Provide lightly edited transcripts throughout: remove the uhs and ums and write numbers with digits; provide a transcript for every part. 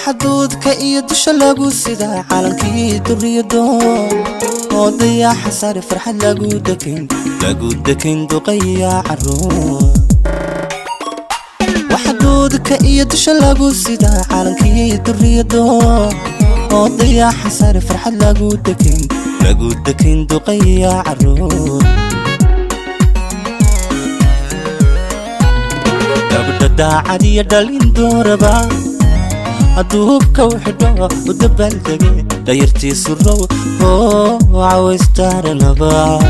Waxaduudka iyo dusha lagu sidaa calankii duriyado oo dayaxa sare farxad lagu dekin, lagu dekin duqaya caruur. Waxaduudka iyo dusha lagu sidaa calankii duriyado oo dayaxa sare farxad lagu dekin, lagu dekin duqaya caruur. Gabdha daacad iyo dhalin dooraba aduubka u xidho u dabaaldege dayartiisu row oo cawaystaranaba.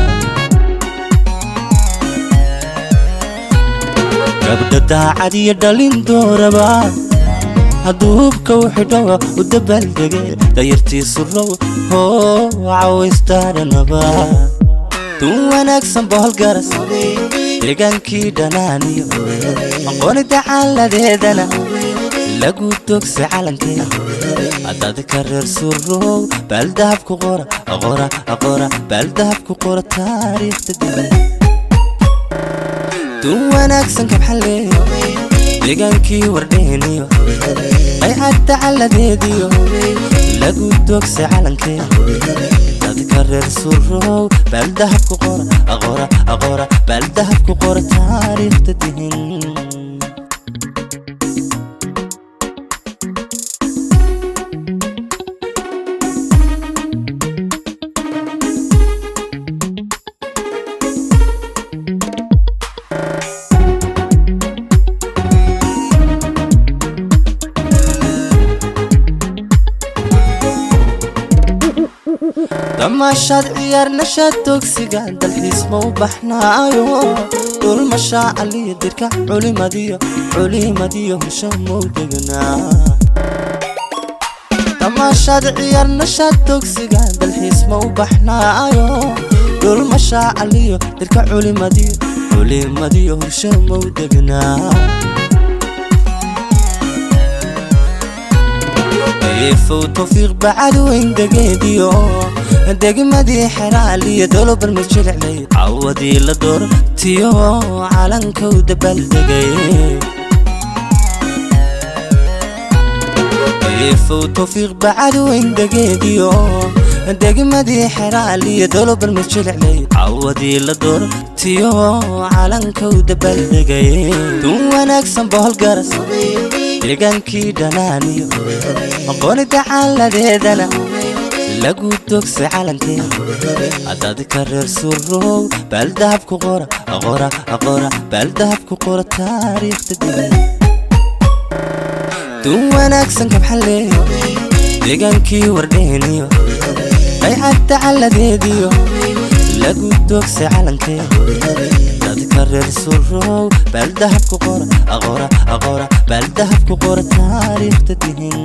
Gabdha daacad iyo dhalin dooraba haduubka u xidho u dabaaldege dayartiisu row oo cawaystaranaba. Tun wanaagsan boholgaras deegaankii dhanaaniyo aqooni dacaaladeedana lagu dogsa calankeeda. Dadka reer Surow baaldahab ku qora, qora, qora, baaldahab ku qora taariikhda diban. Tun wanaagsan kabxalle deegaankii wardheeniyo qaycad dacaladeediyo lagu dogsa calankeeda. Dadka reer Surow baaldahab ku qora, qora, qora, baaldahab ku qora taariikhda dihin. Damaashaad ciyaar nashaad dogsiga dalxiis ma u baxnaayo dhul mashaacaliyo dirka culimadiyo, culimadiyo husho mau degnaa. Damaashaad ciyaar nashaad dogsiga dalxiis ma u baxnaayo dhul mashaacaliyo dirka culimadiyo, culimadiyo husho mau degnaa. Eefow tawfiiq bacad weyn degeediyo degmadii xeraaliyo dolobar ma jiliclay cawadii la doortiyo calankow dabaaldegay. Eefow tawfiiq bacad weyn degeediyo degmadii xeraaliyo dolobar ma jiliclay cawadii la doortiyo calankow dabaaldegay. Tun wanaagsan boholgaras deegaankii dhanaaniyo aqooni dacaaladeedana lagu dogsa calankeeda. Dadka reer Surow baaldahab ku qora, qora, qora, baaldahab ku qora taariikhda diban. Tun wanaagsan kabxalle deegaankii wardheeniyo qaycad dacaladeediyo lagu dogsa calankeeda. Dadka reer Surow baaldahab ku qora, qora, qora, baaldahab ku qora taariikhda dihin.